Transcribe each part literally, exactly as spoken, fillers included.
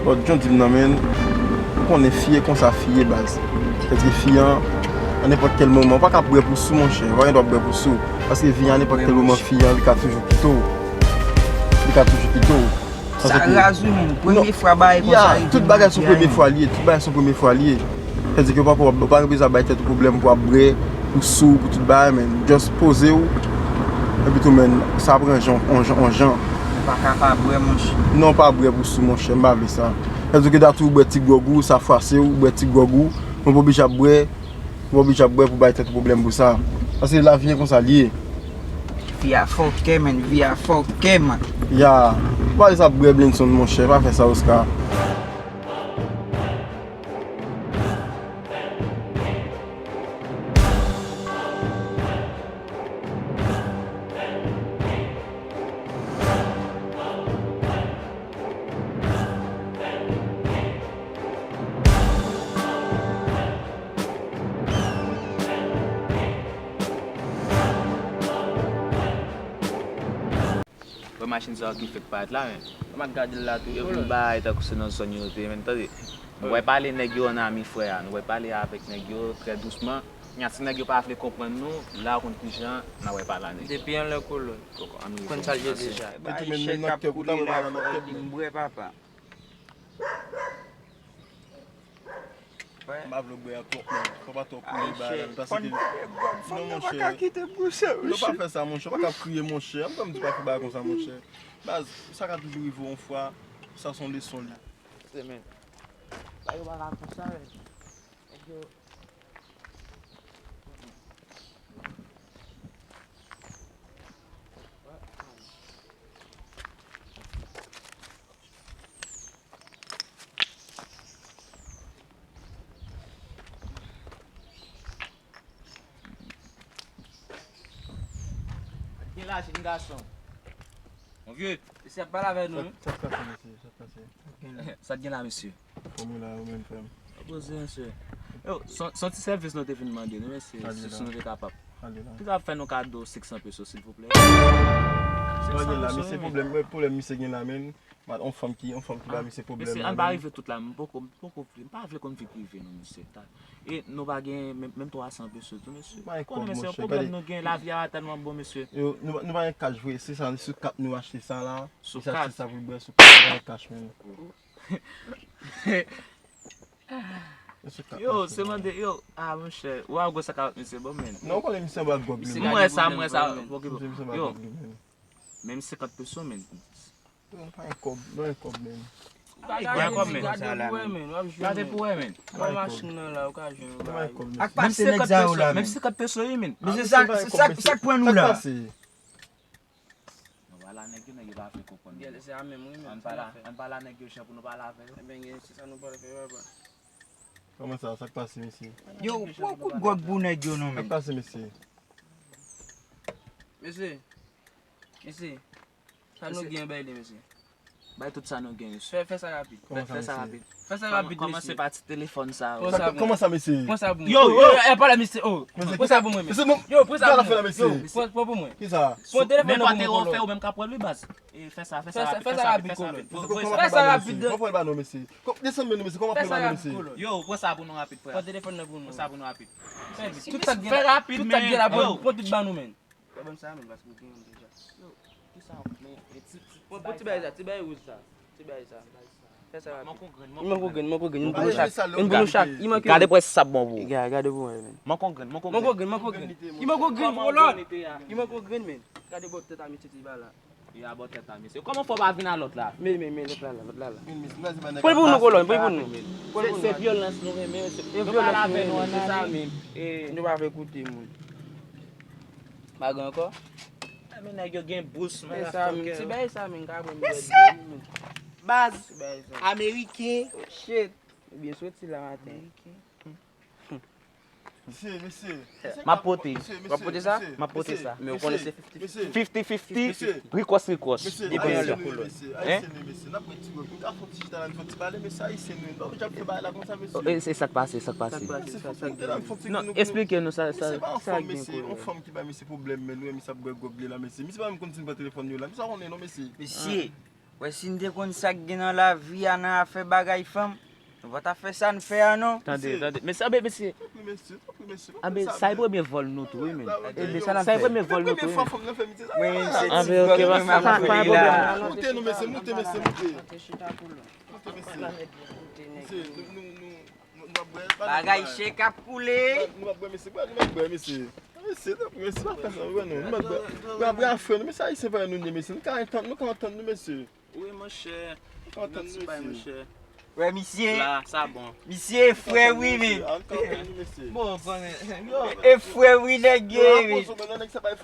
Lòt jan di m nan, men, ou konnen fi e konsa fi ye, baz. Sètadi fi an, a nenpòt kèl moman, ou pa ka bwè pou sou, monchè. Ou pa gen dwa bwè pou sou. Paske vi an, a nenpòt kèl moman, fi an, li ka toujou kite w. Li ka toujou kite w. Sa raz wi, men. Premye fwa bagay konsa rive nan vi a, tout bagay se premye fwa li ye. Tout bagay se premye fwa li ye. Sètadi ke ou pa, ou pa bezwen bay tèt ou pwoblèm pou ap bwè, pou sou, pou tout bagay, men. Just poze w. Epi tou, men, sa pran jan, on jan, on jan. Ou pa ka pa bwè, monchè. Non, pa bwè pou sou, monchè, m pa vle sa. Sètadi ke dati ou bwè ti gwòg ou, sa fwase ou, ou bwè ti gwòg ou, men ou pa oblije ap bwè, ou pa oblije ap bwè pou bay tèt ou pwoblèm pou sa. Paske lavi an konsa li ye. Fi a fòkè, men, vi a fòkè, men. Ya, ou pa vle sa ap bwè Blenson, monchè, pa fè sa, Oscar. Wè machin sa yo ki fèk parèt la, men. Mwen ap gade l la tou. Yo vin bay tankou se nan zòn yo te, men, tande. Nou pral pale nèg yo an ami frè a. Nou pral pale avèk nèg yo trè dousman. Nya, si nèg yo pa vle konprann nou, la ou konn kijan n a pral pale a nèg yo. Depi anlè kolòn. Koko, ann rive. Konn sa l ye deja. Bay chèk ap koule la, fò w bwè, papa. M pa vle bwè a twòp, men. Fò pa twòp koule bagay la, men, paske non, monchè. Non, pa ka kite bouch sa, monchè. Non, pa fè sa, monchè. Pa ka kriye, monchè. An, m di pa fè bagay konsa, monchè. Baz, sa ka toujou rive w yon fwa. Sa se yon leson li. Se men. Bagay yo pa ka konsa, men. Nèg yo Gen la, jèn gason. Mon vieux. Mesye ap pale avè nou, wi. Sa k pase, mesye? Sa k pase? Sa k gen la, mesye? Anfòm wi la, ou menm, frè m? Poze, mesye. Yo, se yon ti sèvis nou te vin mande nou, mesye, si nou te kapab. Kisa ap fè nou kado senk san peso, silvouplè? Senk san peso, wi, men. Pwoblèm, pwoblèm misye gen la, men. Yon fanm ki, yon fanm ki ba misye pwoblèm la, men. Mesye, ann pa rive tout la, m poko, m poko vle, m pa vle konn vi prive nou, mesye. E nou pa gen menm, menm twa san peso tou, mesye. Konnen, mesye, pwoblèm nou gen, lavi a tèlman bon, mesye. Yo, nou, nou pa gen kach vre, se sa, sou kat nou achte sa la. Sou kat? Misye achte sa pou l bwè, sou kat, nou pa gen kach, men. Yo, se mande, yo, a, monchè, ou a gwo sa ka misye bon, men. Non, ou konnen misye anba gwòg li, men. M wè sa, m wè sa. Yo, menm senkant peso, men. Yo, pa gen kòb, pa gen kòb, men. Pa gen kòb, men. Gade pou wè, men. Gade pou wè, men. Pran machin nan la, ou ka jwenn yon bagay. Ak pase nèg sa yo la, men. Menm senkant peso, wi, men. Men se sa, se sa, sa k pran nou la. Nou pale a nèg yo, nèg yo pa vle konprann nou. Se sa menm, wi, men. Ann pale a, ann pale a nèg yo, jan pou nou pale avè yo. Ebyen, se sa nou pral fè, papa. Kòman sa? Sa k pase, mesye? Yo, pran kout gwòg pou nèg yo, non, men. Sa k pase, mesye? Mesye, mesye, sa nou gen, bay li, mesye. Bay tout sa nou gen, mesye. Fè, fè sa rapid. Fè sa rapid. Fè sa rapid, mesye. Kòmanse pa ti telefòn sa yo. Kòman sa, mesye? Pran sa pou mwen. Yo, yo, yo, pale, mesye. Oh, pran sa pou mwen, mesye. Yo, pran sa pou mwen. Yo, pran, pran pou mwen. Kisa? Pran telefòn nan pou mwen, kolòn. Nenpòt erè w fè, ou menm k ap pran li, baz. E, fè sa, fè sa rapid, fè sa rapid, fè sa rapid. Fè sa rapid, kolòn. Desann men nou, mesye. Kòman ap pran ba nou, mesye? Desann men nou, mesye. Kòman ap pran ba nou, mesye? Yo, pran sa pou nou rapid, frè. Pran telefòn nan pou nou. Pran sa pou nou rapid. Fè vit. Tout sa k gen la, tout sa k gen la, pran, pran tout ba nou, men. Pran ban m sa, men, paske m gen youn deja. Yo, kisa, men, e ti, ti, pran, pran ti bagay sa, ti bagay wouj sa. Ti bagay sa. Fè sa rapid. Manke yon grenn, manke yon grenn, manke yon grenn. Youn pou nou chak, youn pou nou chak. Gade pou wè si sa bon pou ou. Gade, gade pou mwen, men. Manke yon grenn, manke yon grenn. Manke yon grenn, manke yon grenn. Ki manke yon grenn, kolòn. Ki manke yon grenn, men. Gade bò tèt a misye ti ba la. E a bò tèt la, mesye. Kòman fò w pa vin a lòt la? Men, men, men, lòt la, la, lòt la, la. Pran l pou nou, kolòn, pran l pou nou. Pran l pou nou. Se, se vyolans nou renmen, mesye. Nou pa lave nou an ale. Nou pa vle koute moun. Pa gen ankò? A, men nèg yo gen bous, men. Ti bagay sa, men, ka pran. Mesye! Baz. Ti bagay sa. Ameriken. Oh, shit. Ou byen soti la maten. Ameriken. Mesye, mesye. M ap pote. W ap pote sa? M ap pote sa. Men ou konnen se fifty fifty. Fifty fifty. Rikòs, rikòs. Depi anlè kolòn. Ayisyen nou, mesye. N ap pran ti gwòg. Nou ka fè yon ti chita la, nou fè yon ti pale, mesye, ayisyen nou. Nou pa oblije ap fè bagay la konsa, mesye. E, e sa k pase, sa k pase? Sa k pase, sa k pase? Non, eksplike nou sa, sa, sa k gen, kolòn. Yon fanm ki bay misye pwoblèm, men nou wè misye ap bwè gwòg li la, mesye. Misye pa menm konn si n pran telefòn yo la. Misye pa konnen non, mesye. Mesye. Wè, si n te konn sa k gen nan lavi a, nan afè bagay fanm, nou pa t ap fè sa n fè a, non. Tande, tande. Mesye, anben, mesye. Anben, sa e premye vòl nou tou, wi, men. Sa e premye vòl nou tou, wi, men. Anben, ok, pa gen pwoblèm. Moute nou, mesye, moute, mesye, moute. Moute, mesye. Mesye, nou, nou, nou, nou, nou ap bwè, pa gen bagay chè k ap koule. Nou ap bwè, mesye, bwè, nou ap bwè, mesye. Mesye, tanpri, mesye, pa fè sa, nou, nou ap bwè. Nou ap bwè a frè nou, mesye, ayisyen frè nou ye, mesye. Nou ka antann, nou ka antann nou, mesye. Wi, monchè. Nou ka antann nou, mesye. Wè, misye. La, sa bon. Misye e frè, wi, men. Bon, konnen. E frè, wi, nèg yo, wi.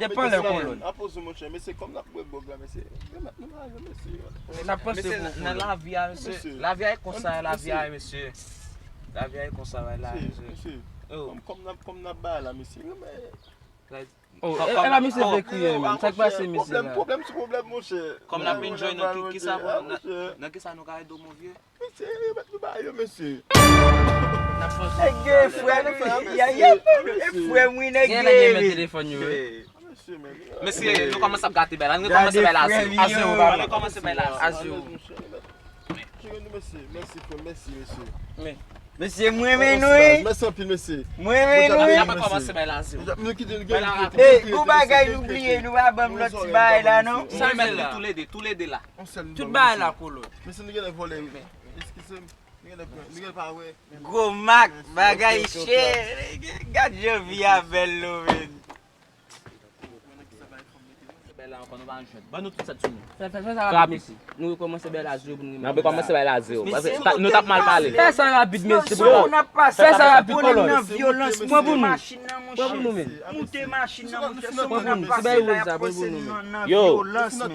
Depan lè kolòn. Apoze, monchè, mesye, kòm n ap bwè gwòg la, mesye. N ap panse pou kolòn. Nan lavi a, mesye. Lavi a e konsa, lavi a, mesye. Lavi a e konsa, la, mesye. Kòm, kòm n ap, kòm n ap bay la, mesye. Oh, e, e la misye vle kriye, men. Sa k pase, mesye la? Pwoblèm, pwoblèm sou pwoblèm, monchè. Kòm n ap enjoy, nan ki, kisa, nan, nan kisa nou ka ede w, mon vye? Mesye, remèt nou bagay yo, mesye. Nèg yo e frè nou, ya, ya, e frè mwen, nèg yo e men telefòn yo, wi. Mesye, nou kòmanse ap gate bèl la. Nou kòmanse bèl la a zewo. A zewo, papa. Nou kòmanse bèl la a zewo. Cheri nou, mesye. Mèsi, frè, mèsi, mesye. Mesye, mwen renmen nou, wi. Mèsi anpil, mesye. Mwen renmen nou, wi. N ap kòmanse bèl la a zewo. Nou kite, nou gen, nou kite. Gon bagay nou bliye, nou pa ban m lòt ti bagay la, non. Sa mèt li toulede, toulede la. Tout bagay la, kolòn. Mesye, nou genlè vòlè, wi. Eskize m. Nou genlè pran, nou genlè pa wè. Gwo mak, bagay chè. Gad jan vi a bèl, non, men. Bèl la ankò, nou pa jwenn. Ban nou tout sèt sou nou. Fè, fè, fè sa rapid, mesye. Nou rekòmanse bèl a zewo pou nou remèt. N ap rekòmanse bèl a zewo. Paske nou t ap mal pale. Fè sa rapid, mesye. Fè sa rapid, kolòn. Pran pou nou. Pran pou nou, men. Moute machin nan, monchè. Pran pou nou. Ti bèy wouz la, pran pou nou, men. Yo,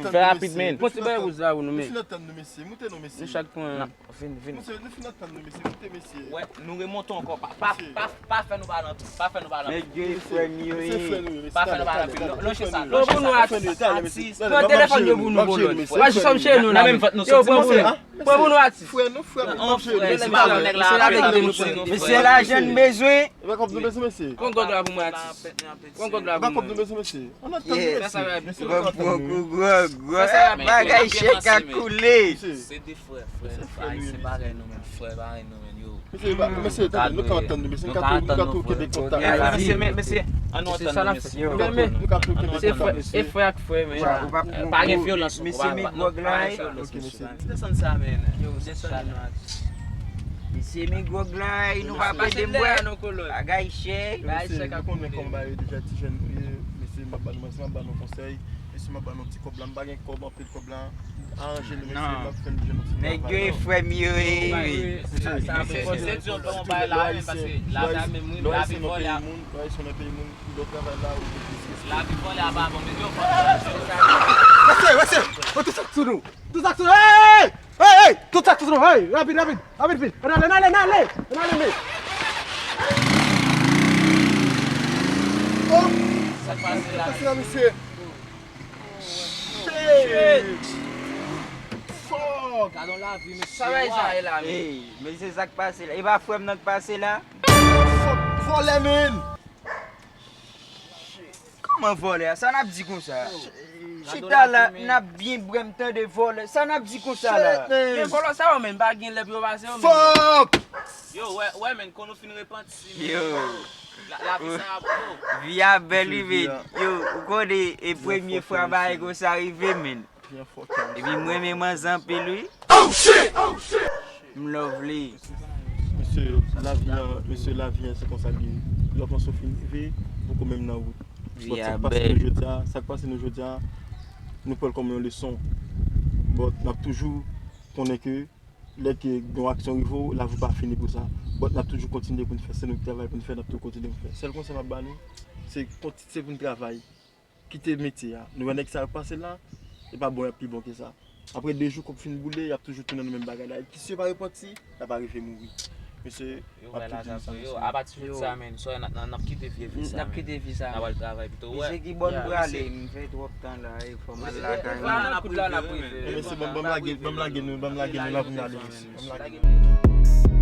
fè rapid, men. Pran ti bèy wouz la pou nou, men. Nou chak pran. Vin, vin. Mesye, nou fin antann nou, mesye, koute, mesye. Wè, nou remonte ankò. Pa, pa, pa, pa fè nou pale anpil. Pa fè nou pale anpil. Nèg yo e frè m yo ye. Pa fè nou pale anpil. Lonje sa, lonje sa. Pran pou nou, atis. Pran telefòn yo pou nou, kolòn. Wè, jis fòm cheri nou la. Nan menm vant nou soti, monchè. Pran pou nou, atis. Frè nou, frè nou, frè nou. Mesye la vle kite nou, mesye. Mesye, lajan n bezwen. E pa kòb nou bezwen, mesye. Pran gwòg la pou mwen, atis. Pran gwòg la pou mwen. E pa kòb nou bezwen, mesye. Ann antann nou, mesye. Fè sa rapid. Bon, bon, bon, bon, bon. Fè sa rapid. Bagay chè k ap koule. Se de frè, frè, ayisyen parèy nou menm, frè parèy nou menm, yo. Mesye, mesye, tande, nou ka antann nou, mesye, nou ka tou, nou ka tou kenbe kontak. Mesye, men, mesye, ann nou antann nou, mesye. Nou ka tou kenbe kontak, mesye. E frè ak frè, men. Pa gen vyolans, mesye, men gwòg la. Desann sa, men. Yo, desann sa. Mesye, men gwòg la, e nou pa pede bwè. Bagay chè. Bagay chè k ap koule. Mesye, nou konnen kòman bagay yo deja, ti jèn nou ye. Mesye, m ap ba nou, m ap ba nou konsèy. Mesye, m ap ba nou ti kòb la, m pa gen kòb, anpil kòb la. Aranje nou, mesye, m ap fè n jwenn yon ti travay. Nèg yo e frè m yo ye. Sa, sa, se di yon bon bagay la, men, paske lavi a menm, wi, lavi vòlè a. Lè w ayisyen nan peyi moun, lè w ayisyen nan peyi moun, lè w travay la, ou gen plis respè. Lavi vòlè a pa bon, men yo, fò. Mesye, mesye, tout sa sou nou. Tout sa sou nou. Hey! Hey, hey! Tout sa sou nou. Hey, rapid, rapid. Rapid, vit. Ann ale, ann ale, ann ale. Ann ale, men. Oh! Sa k pase la? Sa k pase la, mesye? Shit! Fuck! Gade yon lavi, mesye. Sa bay sa e la, men. Hey, mesye, sa k pase la? E pa frè m nan k pase la? Fuck, vòlè, men! Kòman vòlè a? Sa n ap di konsa? Chita la, n ap byen bwè, m tande vòlè. Sa n ap di konsa la? Men vòlè sa yo menm, pa gen lè pou yo pase yo menm. Fuck! Yo, wè, wè, men, kon nou fin repanti, men. Yo. La, lavi sa a, bro. Vi a bèl, wi, men. Yo, ou konnen, e premye fwa bagay konsa rive, men. Epi m renmen manzè anpil, wi. Oh, shit! Oh, shit! M love li. Mesye, lavi an, mesye, lavi an, se konsa l ye. Lè w panse w fin rive, poko menm nan wout. But sa k pase nou jodi a, sa k pase nou jodi a, nou pran l kòm yon leson. But n ap toujou konnen ke lè ke yon aksyon rive w, lavi w pa fini pou sa. But n ap toujou kontinye pou n fè, se nou ki travay pou n fè, n ap toujou kontinye pou n fè. Sèl konsèy m ap ba nou, se konti-, se pou n travay. Kite metye a. Nou wè nèg sa yo k pase la, e pa bon, y ap pi bon ke sa. Apre de jou, kòb fin boule, y ap toujou tounen nan menm bagay la. Epi si yo pa repanti, y ap arive mouri. Mesye, m ap tou di nou sa, mesye. Yo, apati jodi sa, men, so, n ap, n ap kite vye vi sa, men. N ap kite vi sa. N ap al travay pito, wè. Mesye, ki bò n prale? M fè twòp tan la, e fò m al lakay mwen. Mesye, ban m lage, ban m lage nou, ban m lage nou, n ap vin ale, mesye. Ban m lage nou.